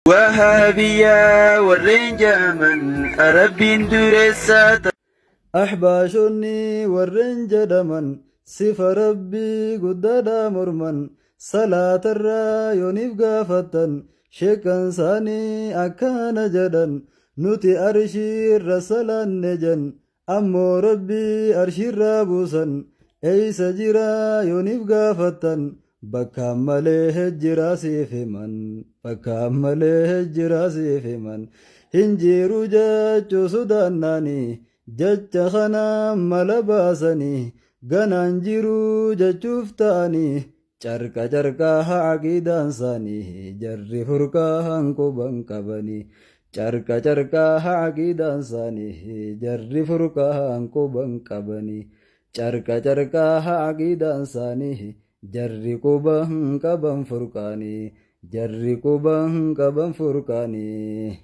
Wahaabiyyaa warreen ja'aman Rabbiin dureessa Ahbaashonni warreen jedhaman sifa Rabbii guddaadhaa morman salaatarraa yooniif gaafattan sheekkan isaanii akkana jedhan nuti arshiirra salaanne jen ammoo Rabbii arshiirraa buusan eeysa jira yooniif gaafattan bakkaan malee jiraa siif himan bakkaan malee jiraa siif himan hin jiru jechuu sodaannaanii jecha kana mala baasanii ganaan jiru jechuuf ta'anii carqa carqaa aqiidaan isaanii jarri furqaan quban qabanii carqa carqaa aqiidaan isaanii jarri furqaan quban qabanii carqa carqaa aqiidaan isaanii jarri quban qaban furqaanii jarri quban qaban furqaanii.